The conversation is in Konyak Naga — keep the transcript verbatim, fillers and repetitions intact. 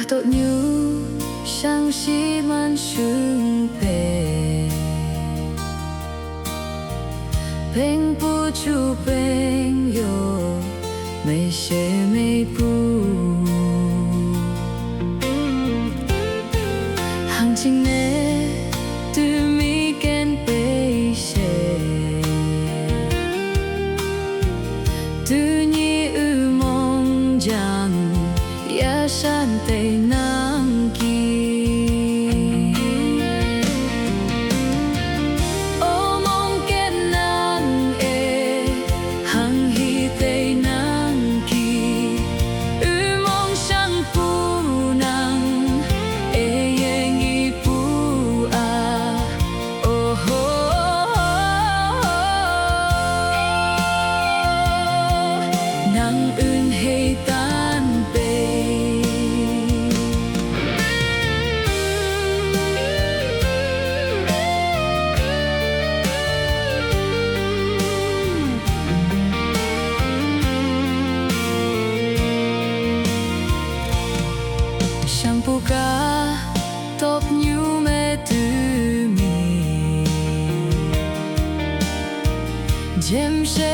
Toh ñu, shang shi man shun pe. Peng pu chu peng yo, mei she mei pu. Hang ching ne, tu mi ken pei she. Tu nyi u mong jang, ya shan tei nang ki. O mong ken nang e, hang hi tei nang ki. U mong shang pu nang, e yeng i pu a. Oho, nang un hei tan pei. Shang pu ka, tok ñu me tu mi. Jem she